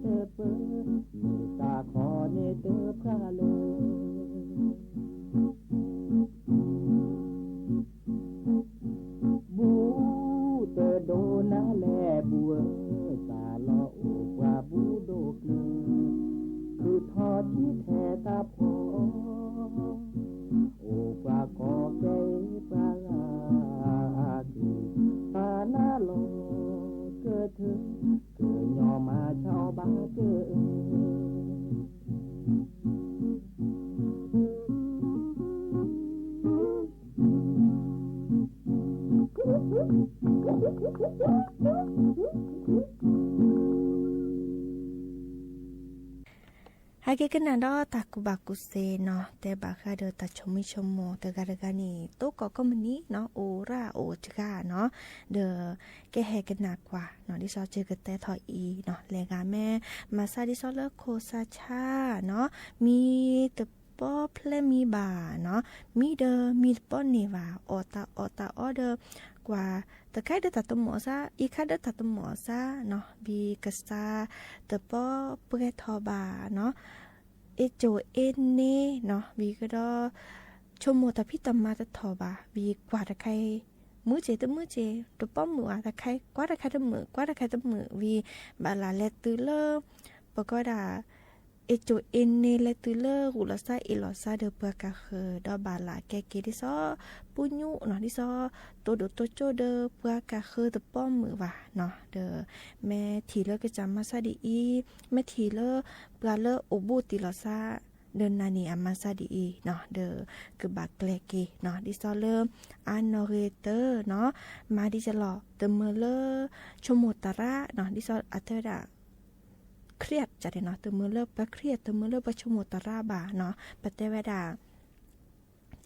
တပၢၢ် မ့ၢ်သးခီန့ၢ်တပှၢ်လၢ ဘူးတဒိနၤလဲၣ်ဘူးဧၢ သးလီၤအိၣ်ပှၤဘူးဒိၣ်ကျၢၤ เธอ เธอยอมมาเช่าบ้านเจอ ဟဲက့ၤကနၣ်ဒီးတၢ်ကူၣ်ဘၣ်ကူၣ်သ့နီၤ, တဲဘၣ်ဃးဒီးတၢ်ဆိမိၣ်ဆိမိၣ်တဂၤတဂၤန့ၣ် တိၢ်ကီၢ်ကိးမုၢ်နံၤနီၤ အိၣ်ရၣ်အိၣ်တဂၤနီၤ, ဒီး ကဟဲကနၣ်ကွၢ်နီၤ, ဒ်သိးကကတဲထီၣ်အံၤနီၤ, လဲၤဂၤမ့ၢ် မၤစၢ်ဒ်သိးလၢခိၣ်စၢ်ဆါနီၤ, မံတပီၢ်ဖျဲးမံဘၣ်နီၤ, မံဒီးမံတပီၢ်န့ၢ်ဘၣ်, အီၣ်တၢ်အီၣ်တၢ်အီဒီး ကွၢ်တခါဒီးတၢ်တမီၣ်စၢ်, အံၤခါဒီးတၢ်တမီၣ်စၢ်နီၤ, ဘံၣ်ကစၢ်တပီၢ်ပှဲၤထီၣ်ဘၣ်နီၤ, အ့ၣ်ကၠိၣ်အ့ၣ်န့နီၤ, ဘံၣ်ကဒီး ဆိမိၣ်တၢ်ဖံးတၢ်မၤတထီၣ်ဘၣ်, ဘံၣ်ကွၢ်တခါအံၤ မုာ်က့ၤတမုာ်က့ၤ, တပီၢ်မုာ်ဘၣ်တခါအံၤ ကွၢ်တခါတမုာ်, ကွၢ်တခါတမုာ်ဝံၤ ဘၣ်လၢလဲၤတုၤလၢ ပကိးဒၣ် အ့ၣ်ကၠိၣ်အ့ၣ်န့ လဲၤတုၤလၢဂုာ်လီၤစၢ်အ့ၣ်လီၤစၢ်ဒီးပှၤကၢ်ဃၢၤ ဒီးဘၣ်လၢကဲက့ၤဒ်သိး ပူညူနီၤ, ဒ်သိး တိၢ်ဒိၣ်တိၢ်ကၠိၣ်ဒီးပှၤကၢ်ဃၢၤတပီၢ်မုာ်ဘၣ်နီၤ, ဒီး မ့ၢ်ထံၣ်လၢကစၢ်မၤစၢ်ဒ်အံၤ, မ့ၢ်ထံၣ်လၢပှၤလၢအိၣ်ဘူးတံၢ်လီၤစၢ် ဒီးနၤန့ၣ်အမၤစၢ်ဒ်အံၤနီၤ, ဒီးကဘၣ်ကျဲက့ၤနီၤ, ဒ်သိးလၢ အါနီၣ်ဂ့ၤတၢ်နီၤ, မၤဒ်ကလီၤ တမုာ်လၢ ဆိမိၣ်တၢ်ရၢနီၤ, ဒ်သိးအတဲဝဲဒၣ် ခရံာ်ကန့ၣ်နီၤ, တမုာ်လၢပှၤခရံာ် တမုာ်လၢပှၤဆိမိၣ်တၢ်ရၢဘၣ်နီၤ, ပတဲဝဲဒၣ်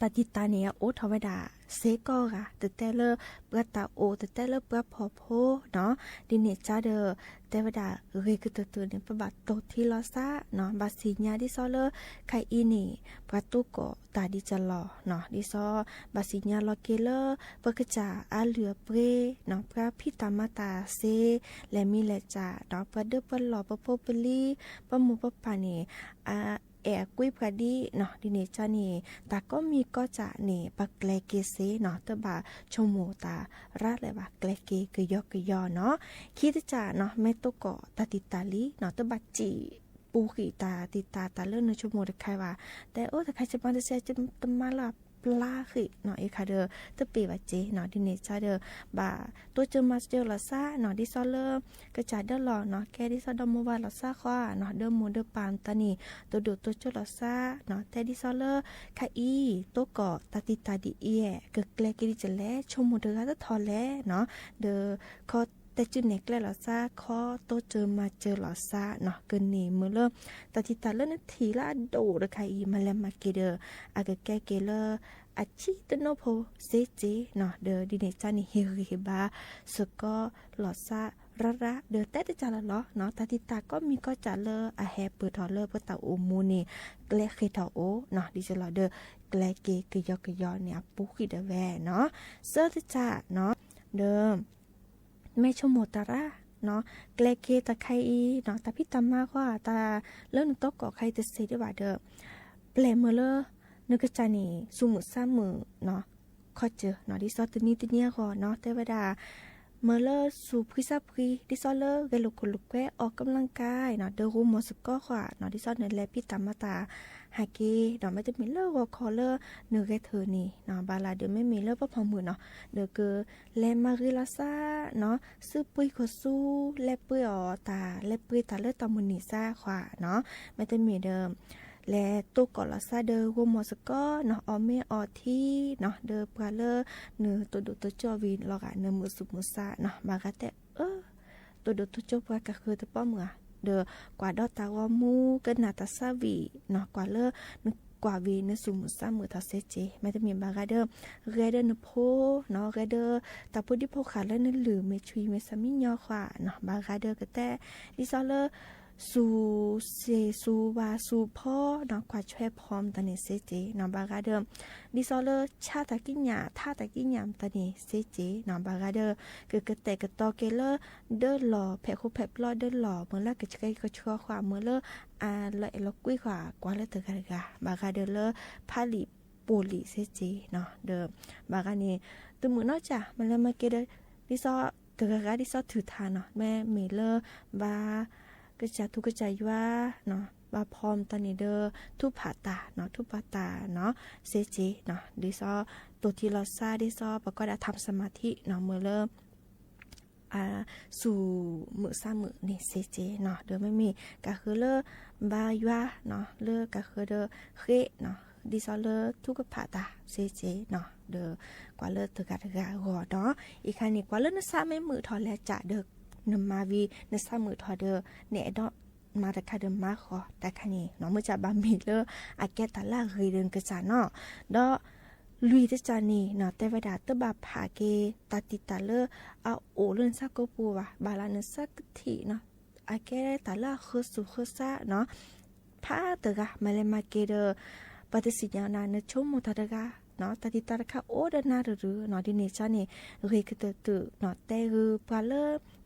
တၢ်တံာ်တာ်န့ၣ် အအိၣ်ထီၣ်ဝဲဒၣ် စ့ကိးဂၤ, တတဲလၢပှၤတၢ်အိၣ် တတဲလၢပှၤဖှီၣ်ဖိနီၤ, ဒ်န့ၣ်ကဒီး တဲဝဲဒၣ် ဂ့ၤကတၢၢ်တၢၢ်န့ၣ် ပဘၣ်တိၢ်ထံလီၤစၢ်နီၤ, ဘၣ်သ့ၣ်ညါဒ်သိးလၢ ခဲအံၤန့ၣ် ပှၤတိၢ်ကီၢ်တၢ်ဒ်ကလီၤနီၤ, ဒ်သိး ဘၣ်သ့ၣ်ညါလီၤက့ၤလၢ ပကစၢ်အလုၢ်အပှ့ၤနီၤ, ပှၤဖံးတၢ်မၤတၢ်စ့ လဲၤမံလဲၤစၢ်နီၤ, ပှၤဒၢပှၤလီၢ် ပဖိပလံၤ ပမိၢ်ပပၢ်န့ၣ် အအဲၣ်အကွံပှၤဒ်နီၤ, ဒ်န့ၣ်ကန့ၣ် တၢ်ကိးမံၤကိးကၠၢ်န့ၣ် ပကျဲက့ၤစ့နီၤ, တဘၣ်ဆိကမိၣ်တၢ်ရၢ်လၢၤဘၣ်, ကျဲက့ၤကယီကယီနီၤ. ခံတကၠၢ်နီၤ, မ့ၢ်တိၢ်ကီၣ်တၢ်တံာ်တာ်လံနီၤ, တဘၣ်စံၣ်ပူၤဃံၣ် တၢ်တံာ်တာ်တၢ်လၢနဆိကမိၣ်တခါဘၣ်, တဲအိၣ်တခါ ကမၤတစဲး ကမၤလၢပျၢ်ဃံၣ်နီၤ, အ့ၣ်ခါဒီး တပ့ၤဘၣ်စ့နီၤ, ဒ်န့ၣ်ကဒီး ဘၣ်တိစၢၤမၤစၢၤလီၤစၢ်နီၤ, ဒ်သိးလၢ ကစၢ်ဒၢလီၢ်နီၤ, ကဲဒ်သိးဒီမိၢ်ဝၤလီၤစၢ်ဃီနီၤ, ဒီမိၢ်ဒီပၢ်တၢ်န့ၣ် တိၢ်ဒိၣ်တိၢ်ကၠိၣ်လီၤစၢ်နီၤ, တဲဒ်သိးလၢ ခဲအံၤ တိၢ်ကီၣ်တၢ်တံာ်တာ်ဒ်အံၤ ကကျဲက့ၤဒ်လဲၣ်, ဆိကမိၣ်တဂၤတထီၣ်လဲၣ်နီၤ, ဒီး ခီတဲစုနဲၣ်ကျဲလီၤစၢ်, ခီတိစၢၤမၤစၢၤလီၤစၢ်နီၤ, ကန့ၢ်မုာ်လၢ တၢ်တံာ်တာ်လၢနထံၣ်လၢအဒိၣ်တခါအံၤ မၤလဲၤမၤက့ၤဒီး အကကဲက့ၤလၢ အဆံတနီၤဖိစ့စ့နီၤ, ဒီးဒ်န့ၣ်ကန့ၣ် ဟ့ၣ်ဂံၢ်ဟ့ၣ်ဘါ စ့ၢ်ကီးလီၤစၢ်ရၢ်ရၢ်, ဒီးတဲတကၠၢ်လီၤလီၤနီၤ, တၢ်တံာ်တာ်ကိးမံၤကိးကၠၢ်လၢအဟဲပၢၢ်ထီၣ်လၢပတၢ်အိၣ်မူန့ၣ် ကျဲဃ့ၢ်ထီၣ်အိၣ်နီၤ, ဒ်သိးလီၤဒီး ကျဲက့ၤကယီကယီန့ၣ် အပူၤဃံၣ်ဒၣ်ဝဲနီၤ, သၢတကၠၢ်နီၤ, ဒီး မ့ၢ်ဆိကမိၣ်တၢ်ရၢ်နီၤ, ကျဲက့ၤတၢ်ခဲအံၤနီၤ, တၢ်ဖံးတၢ်မၤဃီ တၢ်လၢနတိၢ်ကီၣ်ခဲအံၤတစဲးဒံးဘၣ်ဒီး ပျဲၢ်မုာ်လၢ နကစၢ်န့ၣ် သူၣ်မုာ်သးမုာ်နီၤ, ခီစၢၤနီၤ, ဒ်သိးတနံၤတနံၤအဂီၢ်နီၤ, တဲဝဲဒၣ် မုာ်လၢသူၣ်ဖှံသးဖှံ, ဒ်သိးလၢဂဲၤလိာ်ခိၣ်လိာ်ကွဲ အီၣ်ကံလၣ်ကါနီၤ, ဒီးဂိၢ်မီၢ်စ့ၢ်ကီးဃီနီၤ, ဒ်သိးနလဲၤဖံးတၢ်မၤတၢ်ဟးက့ၤနီၤ, မ့တမ့ၢ်လၢဂီၤခီလၢနဂဲၤထၢၣ်န့ၣ်နီၤ, ဘၣ်လၢဒီးမ့မ့ၢ်လၢပဖီၣ်မုၢ်နီၤ, ဒီးက လဲၤမၤဂ့ၤလီၤစၢ်နီၤ, စုပှ့ၤခိၣ်ဆူ လဲၤပှ့ၤအီၣ်တၢ် လဲၤပှ့ၤတၢ်လၢတၢ်မုၢ်နံၤစၢ်ဃီနီၤ, မ့တမ့ၢ်ဒီး လဲၤတိၢ်ကီၣ်လီၤစၢ်ဒီးဂိၢ်မီၢ်စ့ၢ်ကီးနီၤ, အီၣ်မ့ၤအီထံနီၤ, ဒီးပှၤလၢနတိၢ်ဒိၣ်တိၢ်ကၠိၣ်ဝံၤလီၤဂာ် နမုာ်သူၣ်မုာ်သးနီၤ, ဘၣ်ဂၤတဲအၢ တိၢ်ဒိၣ်တိၢ်ကၠိၣ်ပှၤကဃၢၤတပီၢ်မုၢ်ဧါ, ဒီးကွၢ်ဒီးတၢ်ဂီၤမူ ကနၣ်တၢ်သးဝံၣ်နီၤ, ကွၢ်လၢနကွၢ်ဝံၤ နသူၣ်မုာ်သးမုာ်ထီၣ်စ့စ့, မ့တမ့ၢ်ဘၣ်ဂၤဒီး ဂဲၤဒီးနဖိနီၤ, ဂဲၤဒီးတၢ်ဖိဒံဖိဃာ်လၢနလုၢ် မ့ၢ်ဆွံမ့ၢ်ဆၣ်မံညီဃီနီၤ, ဘၣ်ဂၤဒီးကတဲ ဒ်သိးလၢ သူၣ်စ့ၣ် သူၣ်ဝါ သူၣ်ဖီနီၤ, ကွၢ်ဆွဲဖီမတၤန့ၣ်စ့စ့နီၤ, ဘၣ်ဂၤဒီး ဒ်သိးလၢဆါတၢ်ကံးညာ် ထါတၢ်ကံးညာ်မတၤန့ၣ်စ့စ့နီၤ, ဘၣ်ဂၤဒီး ကကတဲာ်ကတီၤက့ၤလၢ ဒၢလီၢ် ဖဲးဃူဖဲးပျီဒၢလီၢ် မုၢ်လၢကဆှဲကဆှီဃီ မုၢ်လၢအလီၤအဲၣ်လီၤကွံဃီ ကွၢ်လၢတဂၤတဂၤ, ဘၣ်ဂၤဒီးလၢဖးလံာ်ပိာ်လံာ်စ့စ့နီၤ, ဒီးဘၣ်ဂၤန့ၣ် တမုာ်နီတကၠၢ် မၤလဲၤမၤက့ၤဒီး ဒ်သိးတဂၤဂၤဒ်သိးထုးထီၣ်နီၤ, မ့မ့ၢ်လၢ ဘၣ် ကစၢ်ထူကစၢ်ယွၤနီၤ, ဘၣ်ဖီမတၤန့ၣ်ဒီး ထုကဖၣ်တၢ်နီၤ, ထုကဖၣ်တၢ်နီၤ, စ့စ့နီၤ, ဒ်သိး တိၢ်ထံလီၤစၢ် ဒ်သိး ပကိးဒၣ် ทำสมาธิ နီၤ, မုၢ်လၢ ဆူၣ်မုာ်သးမုာ်န့ၣ်သ့က့ၤနီၤ, ဒီးမ့မ့ၢ်ကဃုလၢဘါယွၤနီၤ, လၢကဃုဒီးဃ့နီၤ, ဒ်သိးလၢထုကဖၣ်တၢ်သ့က့ၤနီၤ, ဒီးကွၢ်လၢတဂၤတဂၤအဂီၢ်နီၤ. အံၤခါန့ၣ် ကွၢ်လၢနသးမ့ၢ်မုာ်ထီၣ်လဲၣ်ကဒီး နမၤဝံၤ နသးမုာ်ထီၣ်ဒီး နအဲၣ်ဒိး မၤတခါဒီးမၤဃီၤတခါန့ၣ်နီၤ, မ့ၢ်ကဘၣ်မ့ၢ်လၢအကဲတၢ်လၢအဂ့ၤဒီးနကစၢ်နီၤ. ဒီးလွံၢ်တစၢ်န့ၣ်နီၤ, တဲဝဲဒၣ်တဘၣ်ဖးက့ၤ တၢ်တံာ်တာ်လၢအအိၣ်လၢနဆၢကိာ်ပူၤဘၣ်, ဘၣ်လၢနဆၢကထံၣ်နီၤ, အကဲတၢ်လၢအဃုာ်သူၣ်ဃုာ်သးနီၤ, ဖးတဂၤ မၤလဲၤမၤက့ၤဒီး ပှၤတသ့ၣ်ညါနၤ နဆိကမိၣ်တၢ်တဂၤနီၤ, တၢ်တံာ်တာ်တခါအိၣ်ဒီးနၤတရုၤနီၤ, ဒ်န့ၣ်ကန့ၣ် ဂ့ၤကတၢၢ်တၢၢ်နီၤ, တဲဂ့ၤပှၤလၢ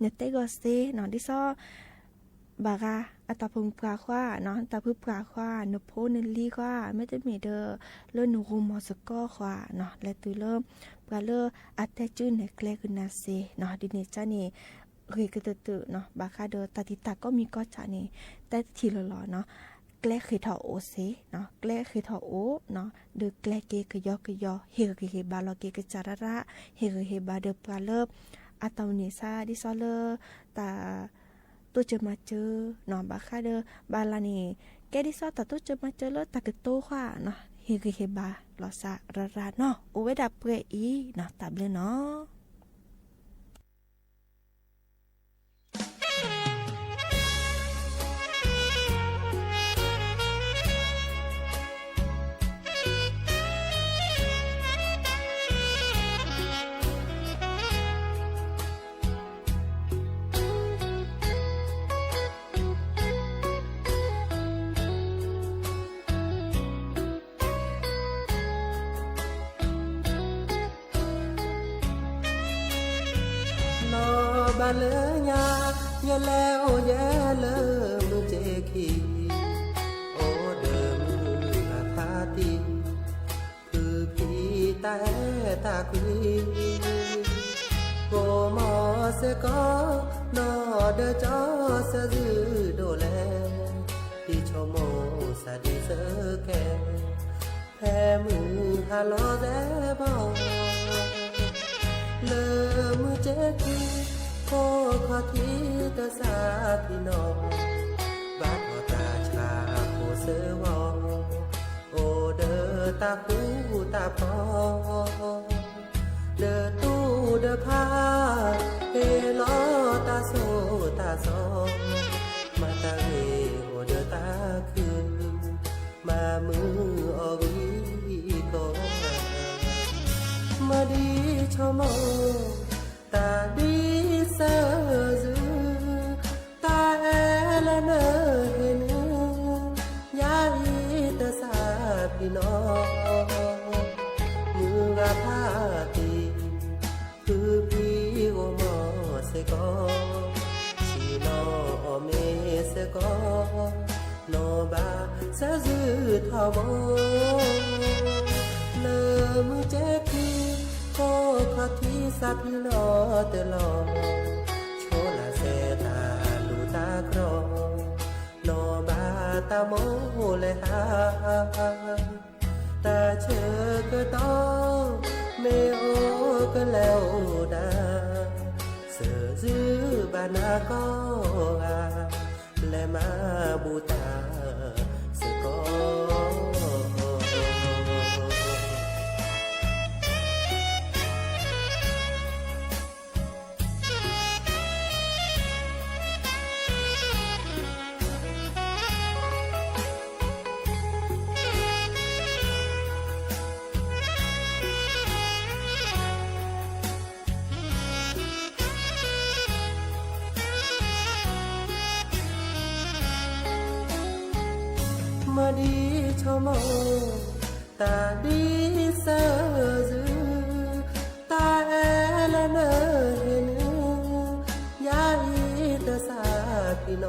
နတဲဂ့ၤစ့နီၤ, ဒ်သိး ဘၣ်ဂၤအတၢ်ဖုပှၢ်ဃီနီၤ, တၢ်ဖုပှၢ်ဃီ, နဖိနလံၤဃီ, မ့တမ့ၢ်ဒီး လၢနဂီၢ်မီၢ်စ့ၢ်ကီးဃီနီၤ, လဲၤတုၤလၢ ပှၤလၢအတဲကၠူနဲၣ်ကျဲက့ၤနၤစ့နီၤ, ဒ်န့ၣ်ကန့ၣ် ဂ့ၤကတၢၢ်တၢၢ်နီၤ, ဘၣ်ဃးဒီးတၢ်တံာ်တာ်ကိးမံၤကိးဂၤန့ၣ် တဲတထံၣ်လီၤလီၤနီၤ, ကျဲဃ့ၢ်ထီၣ်အိၣ်စ့နီၤ, ကျဲဃ့ၢ်ထီၣ်အိၣ်နီၤ, ဒီးကျဲက့ၤကယီကယီ, ဟ့ၣ်ဂံၢ်ဟ့ၣ်ဘါလီၤက့ၤကစၢ်ရၣ်ရၣ်, ဟ့ၣ်ဂံၢ်ဟ့ၣ်ဘါဒီးပှၤလၢ အတၢ်အိၣ်န့ၣ်သး ဒ်သိးလၢ တၢ် တိစၢၤမၤစၢၤနီၤ, ဘၣ်ဃးဒီး ဘၣ်လၢန့ၣ် ကဲဒ်သိးတၢ်တိစၢၤမၤစၢၤလၢတၢ်ကတိၤဃီနီၤ, ဟ့ၣ်ဂံၢ်ဟ့ၣ်ဘါလီၤစ့ၢ်ရၣ်ရၣ်နီၤ, အိၣ်ဝဲဒၣ်ပှဲၤအံၤနီၤ, တၢ်ဘျုးနီၤ. နီၢ်ဘၣ်လၢညါ ယလဲၤအိၣ်ယဲလၢမုၢ်ကၠ့ခံ, အိၣ်ဒီးမုၢ်ဂၤဖးတံၢ် ဖုဖံတၢ်အဲၣ်တၢ်ကွံ, ဂီၢ်မီၢ်စ့ၢ်ကီး နီၢ်ဒီးကၠီသၢဂုၢ်ဒိၣ်လဲၣ်, တံၤဆိကမိၣ်သးဒ်သိးကဲ, ဖဲမုၢ်ဟါလီၤသဲဘီ လၢမုၢ်ကၠ့ခံ ဖိခီၣ်ထံးတစၢ်ဖံနီၢ်, ဘၣ်ထီၣ်တၢ်ဆါဖိစၢၤဝီ အိၣ်ဒီးတၢ်ဃူတၢ်ဖိး, ဒီးတူၢ်ဒီးဖါ ဟ့ၣ်လီၤတၢ်ဆိၣ်တၢ်ဆီ, မၤတၢ်ဂ့ၤအိၣ်ဒီးတၢ်ခု, မၤမုာ်အီၤဂံၢ်ကီ, မၤဒ်ဆိကမိၣ် တၢ်ဒ်သၢဂုၢ် တၢ်အဲၣ်လၢနဟ့ၣ်နုာ် ယၤအံၤတစၢ်ဖံနီၢ်, မုၢ်ဂၤဖးတံၢ် ဖုဖံဂီၢ်မီၢ်စ့ၢ်ကီး, ဆံးနီၢ်အီၣ်မ့ၤစ့ၢ်ကီး, နီၢ်ဘၣ်သၢဂုၢ်ထီဘိ, လၢမုၢ်ကၠ့ခံ ဖိခီၣ်ထံးစၢ်ဖံလီၤတလီၤ, ဆိလၢ်စဲတၢ်လူၢ်တၢ်ကြီ, နီၢ်ဘၣ်တၢ်မိၣ်လဲၤဟး တၢ်ဆၢကတီၢ် မ့ၢ်အိၣ်ကလဲၤအိၣ်ဒၣ်, သၢဂုၢ်ဘၣ်နၤကိးဂၤ လဲၤမၤဘူၣ်တၢ်စ့ၢ်ကီး. မၤဒ်ဆိကမိၣ် တၢ်ဒ်သၢဂုၢ် တၢ်အဲၣ်လၢနဟ့ၣ်နုာ် ယၤအံၤတစၢ်ဖံနီၢ်,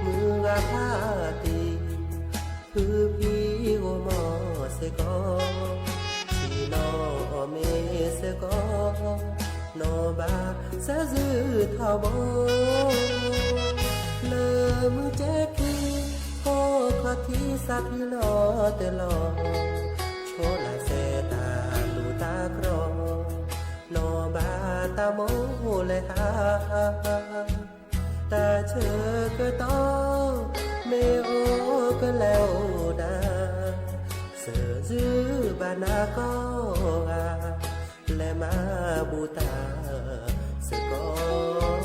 မုၢ်ဂၤဖးတံၢ် ဖုဖံဂီၢ်မီၢ်စ့ၢ်ကီး, ဆံးနီၢ်အီၣ်မ့ၤစ့ၢ်ကီး, နီၢ်ဘၣ်သၢဂုၢ်ထီဘိ, လၢမုၢ်ကၠ့ခံ ဖိခီၣ်ထံးစၢ်ဖံလီၤတလီၤ, ဆိလၢ်စဲတၢ်လူၢ်တၢ်ကြီ, နီၢ်ဘၣ်တၢ် မူလဲၣ်ဟါ တၢ်ဆၢကတီၢ် မ့ၢ်အိၣ်ကလဲၣ်အိၣ်နၤ စၢၢ်စုဘၣ်နၤကီးဂၤ လဲၤမၤဘူၣ်တၢ်စ့ၢ်ကီး.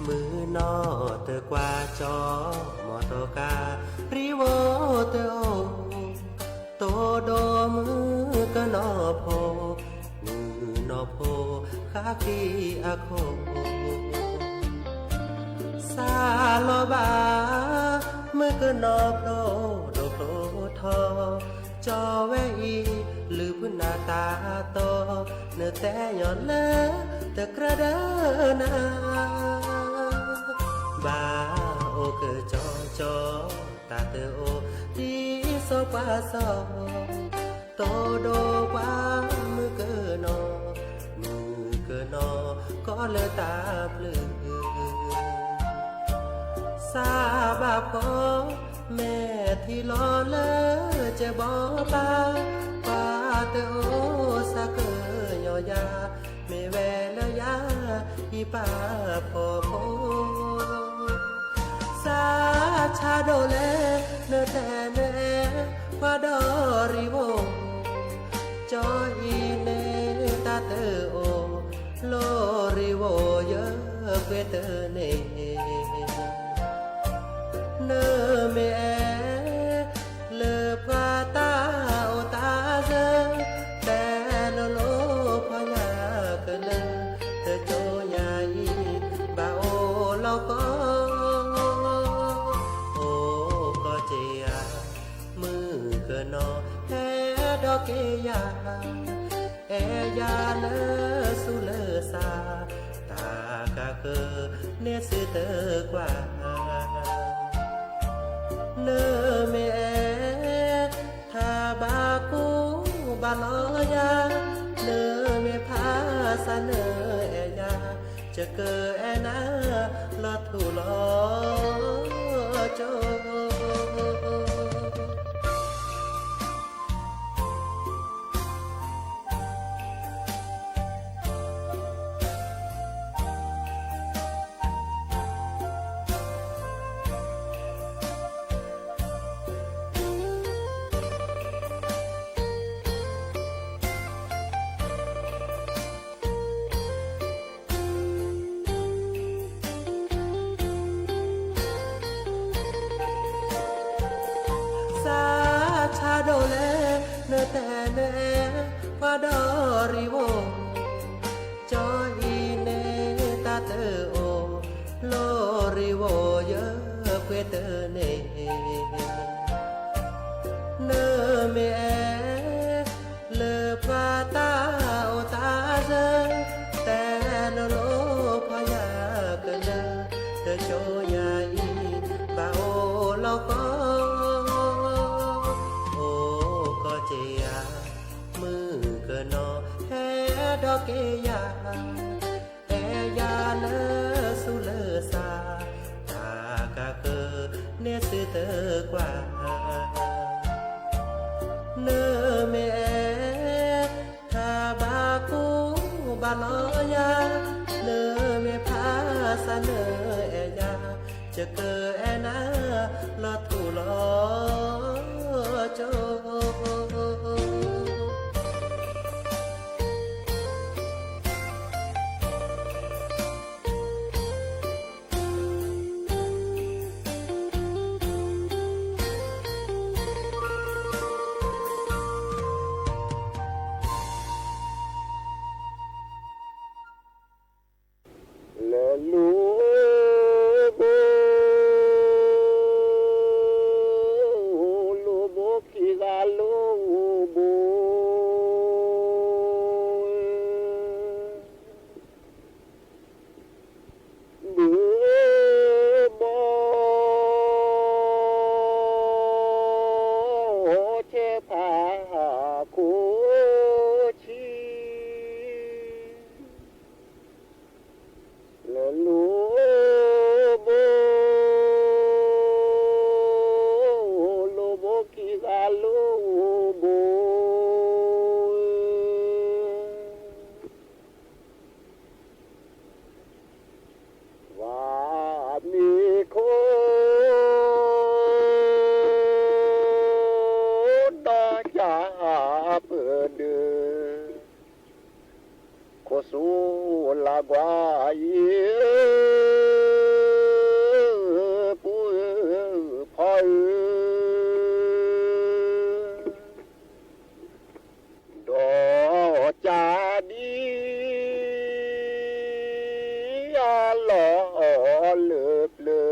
မုၢ်နီၢ်တကွၢ်ကၠီ မီတီကါ ရံဝီတအိၣ် တိဒိၣ်မုၣ်ကနီၤဖိ မုၣ်နီၤဖိ ဃါဃံအခိၣ် စၢ်လီၤဘၣ် မုၣ်ကနီၤဖိ ဒိၣ်ကျိထီ ကၠီဝဲအံၤ လုၢ်ဖုနၢ်တၢ်တီ နတဲညီလၢ တကြၢးဒီးနၤ ဘၣ်အိၣ်ကၠီကၠီ တၢ်တအိၣ် ဒ်စီၤပၤစီၤ တိဒိၣ်ပှၤ မုၣ်ကနီၤ မုၣ်ကနီၤ ကီးလၢတၢ်ပျုၢ် စၢ်ဘၣ်ဖီ မဲာ်ထံလီၤလၢ ကဘီဘါ ပှၤတအိၣ်စၢ်ကညီၤယၤ မ့ၢ်ဝဲလၢယၤ ဟံၣ်ပၢ်ဖီဖိ စၢ်ဆါဒိၣ်လဲၣ် နတဲနအဲၣ် ပှၤဒီးရံဝီ ကၠီအံၤန့ၣ် တၢ်တအိၣ် လီၤရံဝီ ယပှ့ၤတန့ၢ် နမ့ၢ်အဲၣ် လၢပှၤတၢ်အိၣ်တၢ်စၢၤ တဲလိၤလိၤဖီညါကလၢ တကၠိညါအံၤ ဘၣ်အိၣ်လီၤကီး အိၣ်ကီးက့ၤယၤ မုၣ်ကနီၤ ဟဲဒီးက့ၤယၤ အဲၣ်ယၤလၢဆူလၢစၢ် တၢ်ကဃၢၤန့ၣ်စုတကွၢ် နမ့ၢ်အဲၣ် ထါဘၣ်ကူဘၣ်လီယၤ နမ့ၢ်ဖးစၢ်နအဲၣ်ယၤ ကကအဲၣ်နၤ လီၤထူလီၤကၠိ စၢ်ဆါဒိၣ်လဲၣ် နတဲနအဲၣ် ပှၤဒီးရံဝီ ကၠီအံၤန့ၣ် တၢ်တအိၣ် လီၤရံဝီ ယပှ့ၤတန့ၢ် နမ့ၢ်အဲၣ် လၢပှၤတၢ်အိၣ်တၢ်စၢၤ တဲလိၤလိၤဖီညါကလၢ တကၠိညါအံၤ ဘၣ်အိၣ်လီၤကီး အိၣ်ကီးက့ၤယၤ မုၣ်ကနီၤ ဟဲဒီးက့ၤယၤ အဲၣ်ယၤလၢဆူလၢစၢ် တၢ်ကဃၢၤန့ၣ်စုတကွၢ် နမ့ၢ်အဲၣ် ထါဘၣ်ကူဘၣ်လီယၤ နမ့ၢ်ဖးစၢ်နအဲၣ်ယၤ ကကအဲၣ်နၤ လီၤထူလီၤကၠိ กว่าอี ปู่เอ๋ยพ่อเอ๋ย ดอกจาดี อ่ะหล่อเหลือเปลือ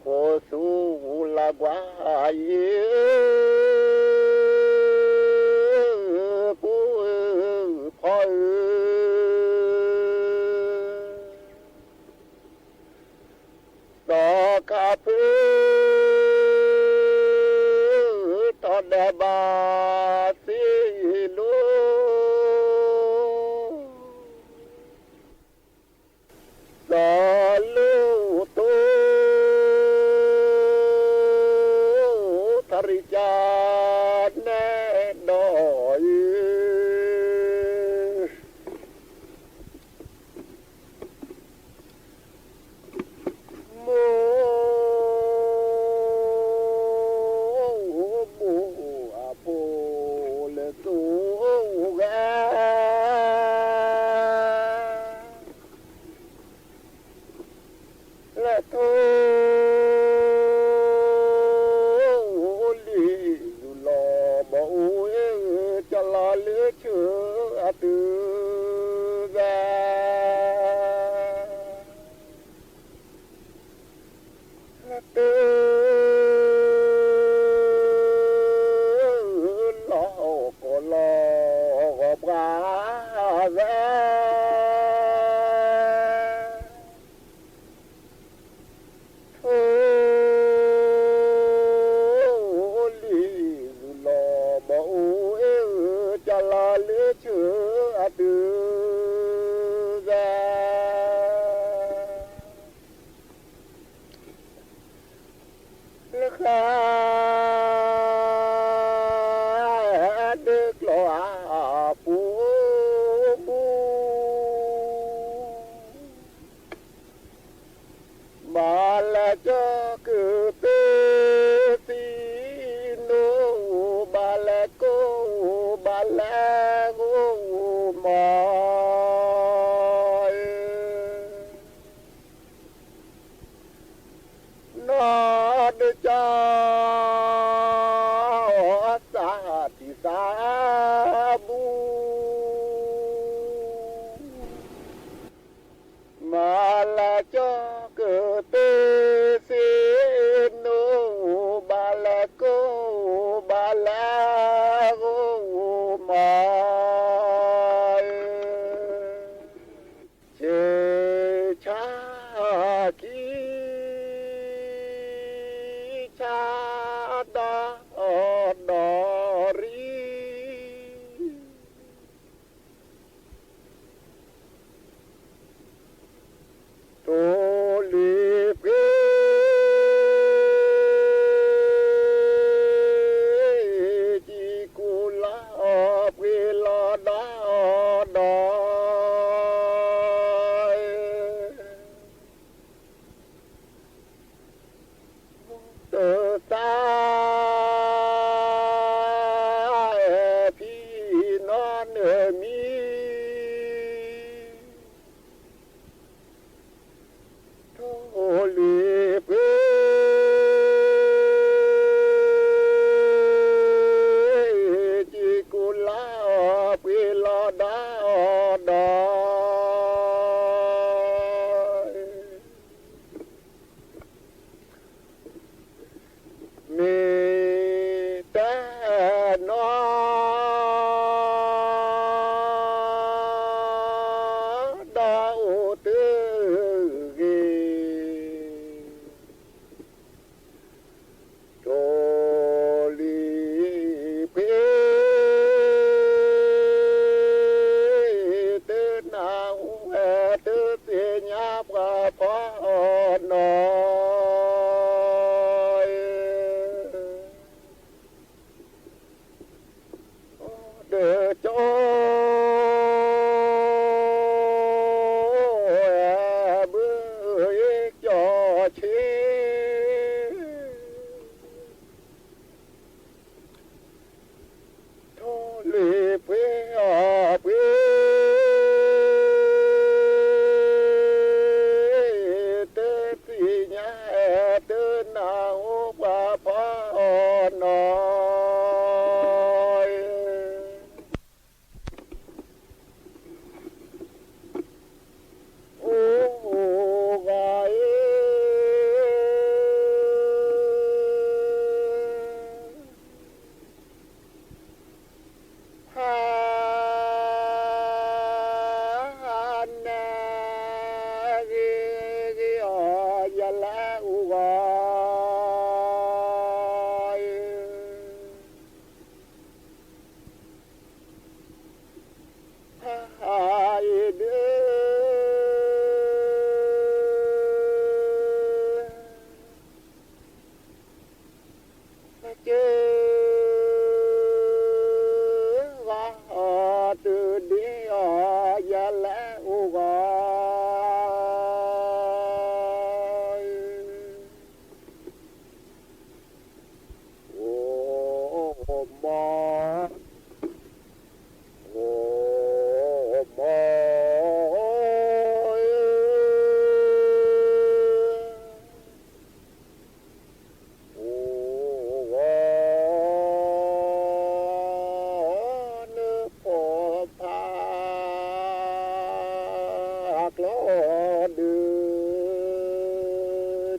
โห สู้ละกว่าอี ปู่เอ๋ยพ่อเอ๋ย สอข้าพเจ้าทอดแด่บาทสิลูก สอลูกตุ๊ทริจาแน่ดอย โมโมอาโปเลสูแก และโทลีอยู่หล่อบ่อู้เอ๋ย จะหล่อเหลือเชื่ออะตื้อแล และตื้อหล่อก็หล่อก็ปาแล โทลีอยู่หล่อบ่อู้เอ๋ย จะหล่อเหลือเชื่ออะตื้อแล ละข้าเดิกหล่ออาปู บาแลเจ้าเกิดเปสีโน บาแลโก บาแลโกมาเอ๋ย นอเดเจ้าสาธิสาบู มาแลเจ้าเกิดเปสีโน บาแลโก บาแลโกมาเอ๋ย เจชากีชาดาดอรี โตลีเปจีกุลาเปลาดาดอย เตอตาพี่น้องเอ๋ยมี โทลีเปจีกุลาเปลาดาดอย เม မီ အိ မီ အိ ဝါ နၢ ဖီ ဖး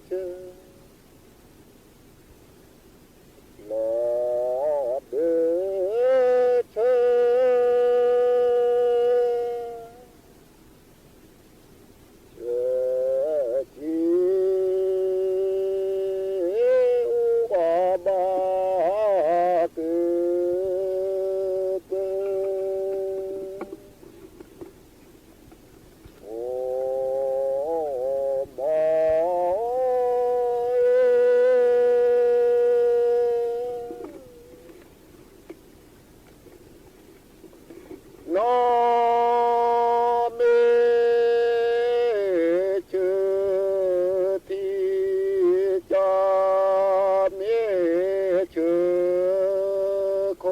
ကျီ ဒၢ ဆၢ လီ ဒၢ ဆၢ ဆၢ ကၠီ အိ ဘၣ် ဘၣ် ကု ကု အိ မီ နီ မ့ ဆၢ ထီ ကၠီ မ့ ဆၢ ခိ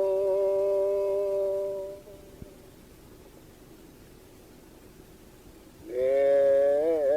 မ့ ဆ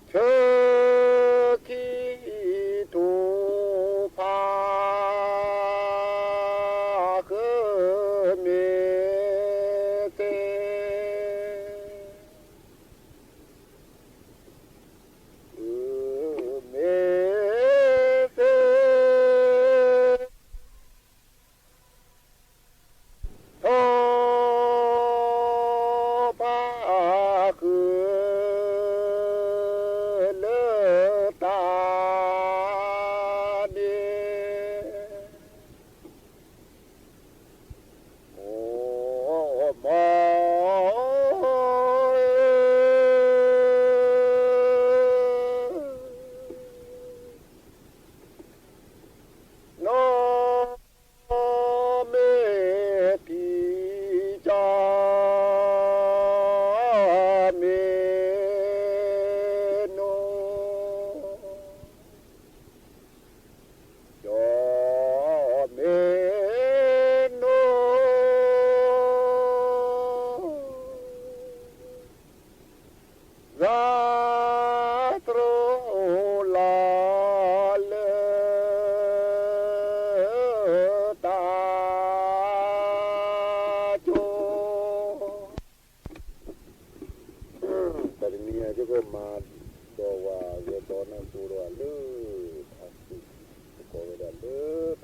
ၢ ခိ တီ ဖး ကု လၢ တၢ ကၠိ အိ မီ ဆၢ ခံ ထူ ဖး ဃု မ့ သ့ ဃု မ့ သ့ ထီ ဖး ဃု လၢ တၢ ဒ့ အိ မီ နီ မ့ ထီ ကၠီ မ့ နီ ကၠီ မ့ နီ သးတြီလၢ တၢ ကၠိ တနံၤအံၤ ယကမၤဒီးဝဲ ဂဲၤဒီးနၢ်ပူၤဒီးလၢ ဖးစု ကိးဝဲဒၣ်လၢ ဖ